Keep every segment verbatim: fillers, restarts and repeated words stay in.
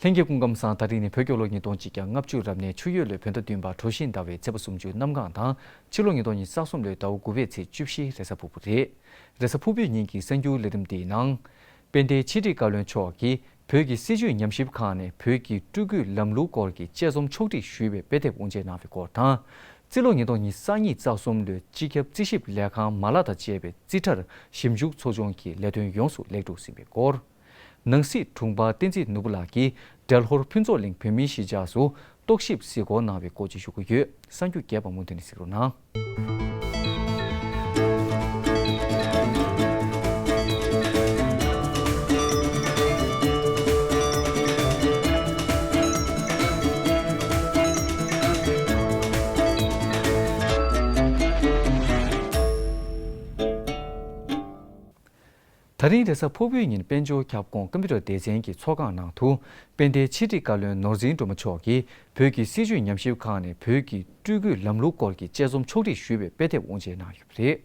ལྷན་རྒྱས་སྐུ་ཁམས་བཟང་། ད་རིང་ནི་བོད་རྒྱལ་ལོ་ཉིས་སྟོང་གཅིག་བརྒྱ་ལྔ་བཅུ་རབ་གནས་ཆུ་ཡོས་ལོའི་བོད་ཟླ་བདུན་པ་གྲོ་བཞིན་ཟླ་བའི་ཚེས་པ་སུམ་ཅུ་གནམ་གང་དང་། ཕྱི་ལོ་ཉིས་སྟོང་ཉི་ཤུ་རྩ་གསུམ་ལོའི་ཟླ་བ་དགུ་པའི་ཚེས་བཅུ་བཞི་རེས་གཟའ་ཕུར་བུ་རེད། རེས་གཟའ་ཕུར་བུའི་ཉིན་གྱི་གསར་འགྱུར་ལས་རིམ་འདིའི་ནང་། དཔལ་ལྡན་ཕྱི་དྲིལ་བཀའ་བློན་མཆོག་གིས་བོད་ཀྱི་སྲིད་བྱུས་ཉམས་ཞིབ་ཁང་ནས་བོད་ཀྱི་སྤྲུལ་སྐུའི་ལམ་ལུགས་སྐོར་གྱི་དཔྱད་རྩོམ་ཕྱོགས་སྒྲིག་ཞུས་པའི་དཔེ་དེབ་དབུ་འབྱེད་གནང་བའི་སྐོར་དང་། རྩིས་ལོ་ཉིས་སྟོང་ཉི་ཤུ་རྩ་གསུམ་ལོའི་སྤྱི་ཁྱབ་རྩིས་ཞིབ་ལས་ཁང་མ་ལག་དང་བཅས་པའི་རྩིས་ཁྲར་ཞིབ་འཇུག་ཚོགས་ཆུང་གི་ལས་དོན་ཡོངས་སུ་ལེགས་གྲུབ་ཟིན་པའི་སྐོར། ནང་སྲིད་དྲུང་འཕར་བསྟན་འཛིན་ནོར་བུ་ལགས་ཀྱིས་འབྲེལ་ཧོར་ཕུན་ཚོགས་གླིང་བོད་མིའི་གཞིས་ཆགས་སུ་རྟོག་ཞིབ་གཟིགས་སྐོར་གནང་བའི་སྐོར་བཅས་ཞུ་གི་ཡོད། གསར་འགྱུར་རྒྱས་པ་མུ་མཐུད་ནས་གཟིགས་རོགས་གནང་། ད་རིང་རེས་གཟའ་ཕུར་བུའི་ཉིན་དཔལ་འབྱོར་ཁྱབ་ཁོངས་ཀམ་པུ་ཊར་སྡེ་ཚན་གྱི་ཚོགས་ཁང་ནང་དུ། དཔལ་ལྡན་ཕྱི་དྲིལ་བཀའ་བློན་ནོར་འཛིན་སྒྲོལ་མ་མཆོག་གིས་བོད་ཀྱི་སྲིད་བྱུས་ཉམས་ཞིབ་ཁང་ནས་བོད་ཀྱི་སྤྲུལ་སྐུའི་ལམ་ལུགས་སྐོར་གྱི་དཔྱད་རྩོམ་ཕྱོགས་སྒྲིག་ཞུས་པའི་དཔེ་དེབ་དབུ་འབྱེད་གནང་ཡོད་པ་རེད།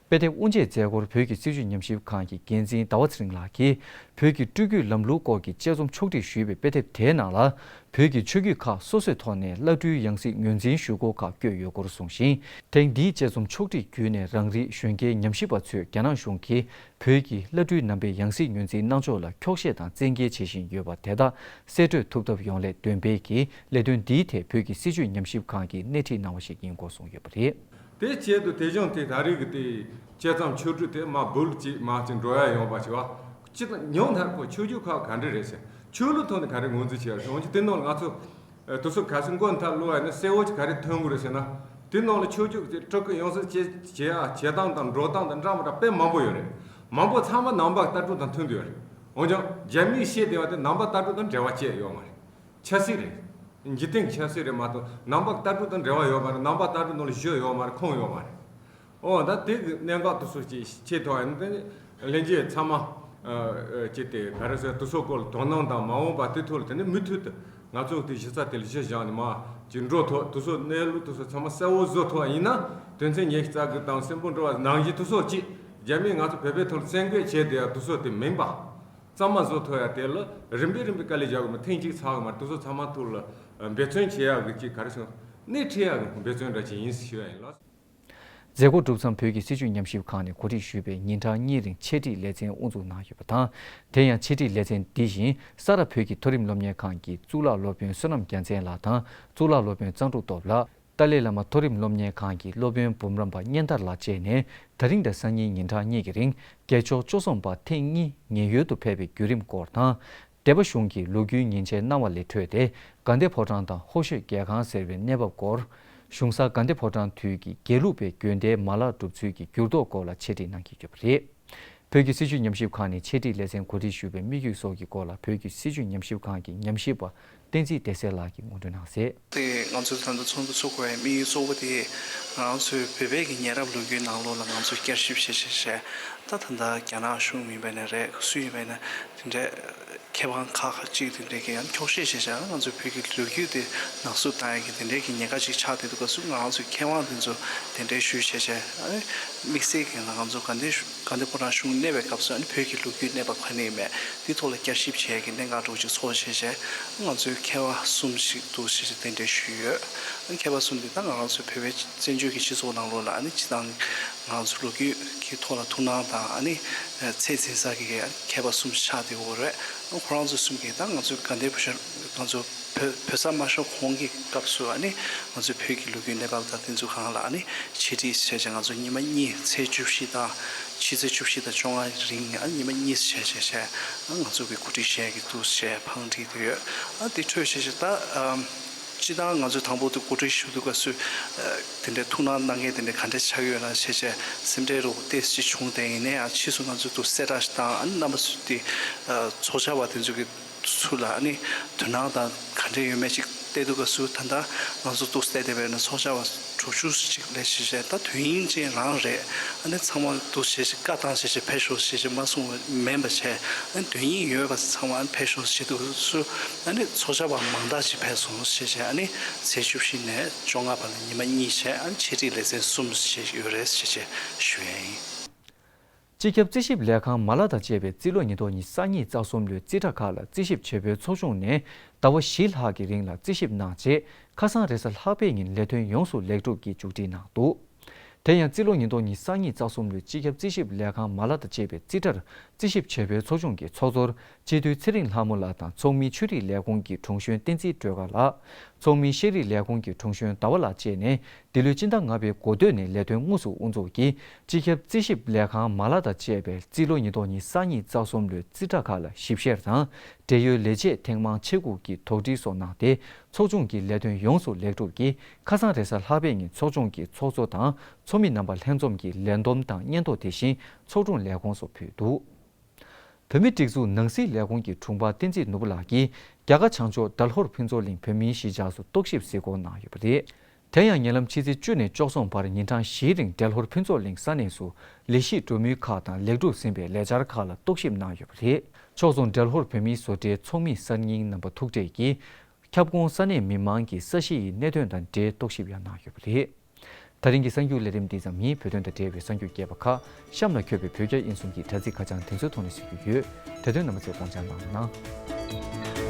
དཔེ་དེབ་དབུ་འབྱེད་མཛད་སྒོར་བོད་ཀྱི་སྲིད་བྱུས་ཉམས་ཞིབ་ཁང་གི་འགན་འཛིན་ཟླ་བ་ཚེ་རིང་ལགས་ཀྱིས། བོད་ཀྱི་སྤྲུལ་སྐུའི་ལམ་ལུགས་སྐོར་གྱི་དཔྱད་རྩོམ་ཕྱོགས་སྒྲིག་ཞུས་པའི་དཔེ་དེབ་དེའི་ནང་ལ། བོད་ཀྱི་ཆོས་བརྒྱུད་ཁག་སོ་སོའི་ཐོག་ནས་བླ་སྤྲུལ་ཡང་སྲིད་ངོས་འཛིན་ཞུ་སྒོ་ཁག་བཀོད་ཡོད་སྐོར་གསུངས་ཤིང་། ཐེངས་འདིའི་དཔྱད་རྩོམ་ཕྱོགས་སྒྲིག་བརྒྱུད་ནས་རང་རིགས་གཞོན་སྐྱེས་ཉམས་ཞིབ་པ་ཚོས་རྒྱ་ནག་གཞུང་གིས་བོད་ཀྱི་བླ་སྤྲུལ་རྣམ་པའི་ཡང་སྲིད་ངོས་འཛིན་གནང་ཕྱོགས་ལ་འཁྱོག་བཤད་དང་བཙན་འགེལ་བྱེད་བཞིན་ཡོད་པ་དེ་དག་གསེད་བཀྲོལ་ཐུབ་ཐབས་ཡོང་སླད་འདོན་སྤེལ་གྱིས་ལས་དོན་འདིའི་ཐད་བོད་ཀྱི་སྲིད་བྱུས་ཉམས་ཞིབ་ཁང་གིས་སྣེ་ཁྲིད་གནང་བ་ཞིག་ཡིན་སྐོར་གསུངས་ཡོད་པ་རེད། དེ་ཆེད་དུ་དེ་བཞིན་དེ་ད་རེས་ཀྱི་དེ་དཔྱད་རྩོམ་ཕྱོགས་སྒྲིག་དེ་མ་འབུལ་ཅིག་མ་ཅིག་འགྲོ་ཡ་ཡོང་བ་ཞིག་བ། སྤྱི་དང་ཉུང་མཐར་ཁོ་ཆོས་བརྒྱུད་ཁག་ག་འདྲ་རེད་ཟེར། ཆོས་ལུགས་ཐོག་ནས་ག་རེ་ངོས་འཛིན་བྱས་ཡོད་རེད། འོན་ཀྱང་དེ་ནང་ལ་ང་ཚོ་དུས་ཚོད་ག་ཚོད་མགོ་མཐའ་བླུགས་ཡ་ནི་གསལ་བོ་ཅིག་ག་རེ་ཐོན་དགོས་རེད་ཟེར་ན། དེ་ནང་ལ་ཆོས་བརྒྱུད་ཀྱི་སྤྲུལ་སྐུ་ཡོངས་སུ་བྱེད་བྱེད་ཡ་བྱེད་སྟངས་དང་འགྲོ་སྟངས་དང་འདྲ་མི་འདྲ་དཔེ་མང་པོ་ཡོད་རེད། མང་པོ་ཚང་མ་ནང་པ་ལྟ་གྲུབ་དང་མཐུན་དུ་ཡོད་རེད། འོན་ཀྱང་རྒྱ་མིས་བཤད་བསྡད་པ་དེ་ནང་པ་ལྟ་གྲུབ་དང་འབྲེལ་བ་བཅད་ཡོད་མ་རེད། ཆབ་སྲིད་རེད། འཇིག་རྟེན་གྱི་ཆབ་སྲིད་རེད་མ་གཏོགས་ནང་པ་ལྟ་གྲུབ་དང་འབྲེལ་བ་ཡོད་མ་རེད། ནང་པ་ལྟ་གྲུབ་ནང་ལ་བཞུགས་ཡོད་མ་རེད། ཁོངས་ཡོད་མ་རེད། ཨོ་ད་དེ་གི་གནད་འགག་དེ་ཚོ་ཅིག་ཆེད་ཐོག་ཡིན་དེ་ལྷན་རྒྱས་ཚང་མ་ཅིག་དེ་ག་རེ་ཟེར་དེ་ཚོ་སྐོར་ལ་དོ་སྣང་དང་མ་འོངས་པ་དེ་ཐོག་ལ་དེ་ནི་མུ་མཐུད་དུ་ང་ཚོ་དེ་གཞི་རྩ་དེ་ལ་གཞི་བཞག་ནས་མ་ཅིག་འགྲོ་ཐུབ། དེ་ཚོ་གནས་ལུགས་དེ་ཚོ་ཚང་མ་གསལ་བོ་བཟོ་ཐུབ་པ་ཡིན་ན་དོན་ཚན་ཉི་ཤུ་རྩ་དགུ་དང་སྲིན་པོ་འགྲོ་བ་ནང་བཞིན་དེ་ཚོ་ཅིག་རྒྱ་མིས་ང་ཚོ་བོད་པའི་ཐོག་ལ་བཙན་རྒོལ་བྱས་བསྡད་ཡ་དེ་ཚོ་དེ་མིན་པ། གཙང་མ་བཟོ་ཐུབ་ཡ་དེ་ལ་རིམ་པས་རིམ་པས་དཀའ་ལས་རྒྱག་དགོས་མ་ཐེངས་གཅིག་ཚར་གི་མ་རེད། དེ་ཚོ་ཚང་མ་ཐུགས་ལ་འབད་བརྩོན་བྱེད་ཡག་གི་ཅིག་ག་རེ་ཟེར་སྣེ་ཁྲིད་ཡག་གི་འབད་བརྩོན་འདྲ་ཅིག་ཡིན་ཞུ་ཡ་ཡིན་ལགས། མཛད་སྒོ་གྲུབ་མཚམས་བོད་ཀྱི་སྲིད་བྱུས་ཉམས་ཞིབ་ཁང་ནས་གོ་སྒྲིག་ཞུས་པའི་ཉིན་གྲངས་གཉིས་རིང་འཆད་ཁྲིད་ལེ་ཚན་དབུ་འཛུགས་གནང་ཡོད་པ་དང་། དེ་ཡང་འཆད་ཁྲིད་ལེ་ཚན་འདི་བཞིན་ས་རཱ་བོད་ཀྱི་མཐོ་རིམ་སློབ་གཉེར་ཁང་གི་གཙུག་ལག་སློབ་དཔོན་བསོད་ནམས་རྒྱལ་མཚན་ལགས་དང་གཙུག་ལག་སློབ་དཔོན་གཙང་ཕྲུག་སྟོབས་ལགས། ཏཱ་ལའི་བླ་མ་མཐོ་རིམ་སློབ་གཉེར་ཁང་གི་སློབ་དཔོན་འབུམ་རམས་པ་སྙན་དར་ལགས་བཅས་ནས་ད་རིང་དང་སང་ཉིན་ཉིན་གྲངས་གཉིས་ཀྱི་རིང་རྒྱལ་མཆོག་བཅུ་གསུམ་པ་ཐེངས་གཉིས་ཉེན་ཡོལ་དུ་ཕེབས་པའི་བརྒྱུད་རིམ་སྐོར་དང་། འདས་པ་གཞུང་གི་ལོ་རྒྱུས་ཉིན་བྱེད་གནང་བ་ལས་འཕྲོས་ཏེ་དགའ་ལྡན་ཕོ་བྲང་དང་ཧོར་ཤོད་རྒྱལ་ཁང་ཟེར་བའི་གནས་བབ་སྐོར། གཞུང་སར་དགའ་ལྡན་ཕོ་བྲང་དུས་ཀྱི་དགེ་ལུགས་པའི་དགོན་སྡེའི་མ་ལག་སྒྲུབ་ཚུལ་གྱི་འགྱུར་ལྡོག་སྐོར་ལ་འཆད་ཁྲིད་གནང་གི་ཡོད་པ་རེད། བོད་ཀྱི་སྲིད་བྱུས་ཉམས་ཞིབ་ཁང་ནས་འཆད་ཁྲིད་ལེ་ཚན་གོ་སྒྲིག་ཞུས་པའི་དམིགས་ཡུལ་སོགས་ཀྱི་སྐོར་ལ་བོད་ཀྱི་སྲིད་བྱུས་ཉམས་ཞིབ་ཁང་གི་ཉམས་ཞིབ་པ་བསྟན་འཛིན་བདེ་གསལ་ལགས་ཀྱིས་ངོ་སྤྲོད་གནང་གསལ། དེ་ང་ཚོས་ད་ལྟ་ཚོགས་འདུ་ཚོགས་དགོས་པའི་དམིགས་ཡུལ་གཙོ་བོ་དེ་ང་ཚོའི་བོད་པའི་གི་ཉེ་རབས་ལོ་རྒྱུས་ནང་ལོགས་ལ་ང་ཚོས་བསྐྱར་ཞིབ་བྱེད་བྱེད་བྱས། ད་ད་ལྟ་རྒྱ་ནག་གཞུང་ཡིན་པ་ནས་རེད། སུ་ཡིན་པ་ནས་དེ་འདྲའི་མཁས་དབང་ཁག་ཁག་ཅིག་དེ་འདྲའི་གི་ཡང་འཁྱོག་བཤད་བྱེད་བྱས། ང་ཚོའི་བོད་ཀྱི་ལོ་རྒྱུས་དེ་ནག་བསུབ་བཏང་ཡ་གི་དེ་འདྲའི་གི་ཉེན་ཁ་ཅིག་ཆགས་བསྡད་འདུག་སྐབས་སུ་ང་རང་ཚོའི་མཁས་དབང་དེ་ཚོ་དེ་འདྲའི་ཞུས་བྱས་བྱས། ཨ་ནི་དམིགས་བསལ་གྱི་ང་ཚོ་དགའ་ལྡན་དགའ་ལྡན་ཕོ་བྲང་གཞུང་གནས་པའི་སྐབས་སུ་ཨ་ནི་བོད་ཀྱི་ལོ་རྒྱུས་གནས་བབ་ག་ནས་ཡིན་མེད་དེ་ཐོག་ལ་བསྐྱར་ཞིབ་བྱེད་ཡ་གི་གནད་འགག་འདྲ་བོ་ཅིག་ཚོགས་བྱས་བྱས། ང་ཚོའི་མཁས་པ་གསུམ་ཞིག་འདུག་ཞེས་བྱས་གདན་འདྲེན་ཞུས་ཡོད། ཨ་ནི་མཁས་པ་གསུམ་དེ་ད་ང་རང་ཚོའི་བོད་པའི་བཙན་བྱོལ་གྱི་སྤྱི་ཚོགས་ནང་ལོགས་ལ་ཨ་ནི་སྤྱི་བཏང་ང་ཚོ་ལོ་རྒྱུས་ཀྱི་ཐོག་ལ་ཐུགས་སྣང་དང་ཨ་ནི་ཚད་འཛིན་ས་གི་མཁས་པ་གསུམ་ཆགས་བསྡད་ཡོད་རེད། ཨ་ཁོ་རང་ཚོ་གསུམ་གྱིས་ད་ང་ཚོའི་དགའ་ལྡན་ཕོ་བྲང་ང་ཚོ་བོད་བོད་ས་མ་ཤོར་གོང་གི་སྐབས་སུ་ཨ་ནི་ང་ཚོའི་བོད་ཀྱི་ལོ་རྒྱུས་གནས་བབ་དང་དེ་ཚོ་སྒང་ལ་ཨ་ནི་འཆད་ཁྲིད་བྱས་བྱས་ང་ཚོ་ཉི་མ་གཉིས་ཚེས་བཅུ་བཞི་དང་ཕྱི་ཚེས་བཅུ་བཞི་དང་བཅོ་ལྔ་རིང་ཨ་ནི་ཉི་མ་གཉིས་བྱས་བྱས་བྱས་ཨ་ང་ཚོ་གི་གོ་སྒྲིག་བྱས་ཀྱི་འདུག་བྱས་ཕངས་སྒྲིག་དེ་ཡོད། ཨ་དེ་འཕྲོས་བྱས་བྱས་ད་ཨམ་སྤྱི་བཏང་ང་ཚོས་དང་པོ་དེ་གོ་སྒྲིག་ཞུ་དུས་སྐབས་སུ་ཨ་དེ་འདྲའི་ཐུགས་སྣང་གནང་མཁན་དེ་འདྲ་ག་འདྲ་ཆགས་ཡོད་ན་བྱས་བྱས་སེམས་ཁྲལ་རོགས་ཏོག་ཙམ་བྱུང་སྟེ། ཡིན་ནའི་ཡང་ཕྱིས་སུ་ང་ཚོས་འདུག་གསལ་བསྒྲགས་ཤིག་བཏང་ཨ་ནི་རྣམ་པ་ཚོ་དེ་ཨ་ཚོགས་བཅར་བ་དེ་ཚོ་གི་ཚུར་ལ་ཨ་ནི་དོ་སྣང་དང་ག་འདྲས་ཡོད་མེད་ཅིག་ བལྟས་དུས་སྐབས་སུ་ད་ལྟ་ང་ཚོ་འདུག་སེ་བལྟས་བསྡད་པའི་ནི་ཚོགས་བཅར་བ་དྲུག་ཅུ་ཞིག་སླེབས་ཤག་བྱས། ད་དུས་ཡུན་ཅན་རང་རེད། ཨ་ནི་ཚང་མ་འདུག་སེ་བྱས་བྱས་བཀའ་བཏང་བྱས་བྱས་ཕེབས་ཤོག་བྱས་བྱས་མ་གསུངས་པ་མིན་པ་བྱས། ཨ་ནི་དོན་སྙིང་ཡོད་པ་ཚང་མ་ཨ་ནི་ཕེབས་ཤོག་བྱས་དུས་སུ། ཨ་ནི་ཚོགས་བཅར་བ་མང་དག་ཅིག་ཕེབས་སོང་བྱས་བྱས། ཨ་ནི་ཚེས་བཅུ་བཞི་ནས་བཅོ་ལྔ་བར་ལ་ཉི་མ་གཉིས་བྱས། ཨ་ནི་ཆེད་སྒྲིག་ལེ་ཚན་གསུམ་བྱས་ཡོད་རེད་བྱས་བྱས་ཞུ་ཡ་ཡིན། སྤྱི་ཁྱབ་རྩིས་ཞིབ་ལས་ཁང་མ་ལག་དང་བཅས་པས་རྩིས་ལོ་ཉིས་སྟོང་ཉི་ཤུ་རྩ་གཉིས་རྩ་གསུམ་ལོའི་རྩིས་ཁྲ་ཁག་ལ་རྩིས་ཞིབ་བྱེད་པོའི་ཚོགས་ཆུང་ནས་ཟླ་བ་བཞི་ལྷག་གི་རིང་ལ་རྩིས་ཞིབ་གནང་རྗེས། ཁ་སང་རེས་གཟའ་ལྷག་པའི་ཉིན་ལས་དོན་ཡོངས་སུ་ལེགས་གྲུབ་ཀྱིས་མཇུག་སྒྲིལ་གནང་འདུག་དེ་ཡང་རྩིས་ལོ་ཉིས་སྟོང་ཉི་ཤུ་རྩ་གཉིས་རྩ་གསུམ་ལོའི་སྤྱི་ཁྱབ་རྩིས་ཞིབ་ལས་ཁང་མ་ལག་དང་བཅས་པའི་རྩིས་ཁྲར་རྩིས་ཞིབ་བྱེད་པོའི་ཚོགས་ཆུང་གི་ཚོགས་གཙོར་སྤྱི་འཐུས་ཚེ་རིང་ལྷ་མོ་ལགས་དང་ཚོགས་མིའི་ཆོས་རིག་ལས་ཁུངས་ཀྱི་དྲུང་གཞོན་བསྟན་འཛིན་སྒྲོལ་དཀར་ལགས། ཚོགས་མིའི་ཤེས་རིག་ལས་ཁུངས་ཀྱི་དྲུང་གཞོན་ཟླ་བ་ལགས་བཅས་ནས། འདི་ལོའི་སྤྱི་ཟླ་ལྔ་པའི་འགོ་སྟོད་ནས་ལས་དོན་དངོས་སུ་དབུ་འཛུགས་ཀྱིས་སྤྱི་ཁྱབ་རྩིས་ཞིབ་ལས་ཁང་མ་ལག་དང་བཅས་པའི་རྩིས་ལོ་ཉིས་སྟོང་ཉི་ཤུ་རྩ་གཉིས་རྩ་གསུམ་ལོའི་རྩིས་ཁྲ་ཁག་ལ་ཞིབ་བཤེར་དང་འབྲེལ་ཡོད་ལས་བྱེད་ཐེངས་མང་ཆེད་འགུག་གི་དོགས་འདྲི་སོགས་གནང་སྟེ། ཚོགས་ཆུང་གི་ལས་དོན་ཡོངས་སུ་ལེགས་གྲུབ་ཀྱིས་ཁ་སང་རེས་གཟའ་ལྷག་པའི་ཉིན་ཚོགས་ཆུང་གི་ཚོགས་གཙོ་དང་ཚོགས་མི་རྣམ་པ་ལྷན་འཛོམས་ཀྱིས་ལས་བསྡོམས་དང་སྙན་ཐོ་དེ་བཞིན་ཚོགས་དྲུང་ལས་ཁུངས་སུ་ཕུལ་འདུག་བོད་མིའི་སྒྲིག་འཛུགས་ནང་སྲིད་ལས་ཁུངས་ཀྱི་དྲུང་འཕར་བསྟན་འཛིན་ནོར་བུ་ལགས་ཀྱིས་རྒྱ་གར་བྱང་ཕྱོགས་སྦྲ་ལྷོར་ཕུན་ཚོགས་གླིང་བོད་མིའི་གཞིས་ཆགས་སུ་རྟོག་ཞིབ་གཟིགས་སྐོར་གནང་ཡོད་པ་རེད། དེ་ཡང་ཉེ་ལམ་ཕྱི་ཚེས་བཅུ་ནས་བཅུ་གསུམ་བར་ཉིན་གྲངས་བཞིའི་རིང་སྦྲ་ལྷོར་ཕུན་ཚོགས་གླིང་ས་གནས་སུ་ལས་གཞི་སྒྲུབ་མུས་ཁག་དང་ལེགས་གྲུབ་ཟིན་པའི་ལས་འཆར་ཁག་ལ་རྟོག་ཞིབ་གནང་ཡོད་པ་རེད། ཕྱོགས་མཚུངས་སྦྲ་ལྷོར་བོད་མིའི་བཟོ་གྲྭའི་ཚོགས་མི་གསར་རྙིང་རྣམ་པ་ཐུག་འཕྲད་ཀྱིས། ཁྱབ་ཁོངས་ས་གནས་མི་མང་གི་ས་གཞི་ཡི་གནད་དོན་དང་འབྲེལ་རྟོག་ཞིབ་ཡང་གནང་ཡོད་པ་རེད། ད་རིང་གི་གསར་འགྱུར་ལས་རིམ་འདི་ཙམ་ཡིན། བོད་དོན་དང་འབྲེལ་བའི་གསར་འགྱུར་རྒྱས་པ་ཁག་གཤམ་ལ་འཁོད་པའི་བོད་རྒྱ་དབྱིན་གསུམ་གྱི་དྲ་ཚིགས་ཁ་བྱང་དེ་ཚོའི་ཐོག་ནས་གཟིགས་རྒྱུ་ཡོད། དེ་དོན་རྣམ་པ་ཚོས་དགོངས་འཇགས་གནང་རོགས་གནང་།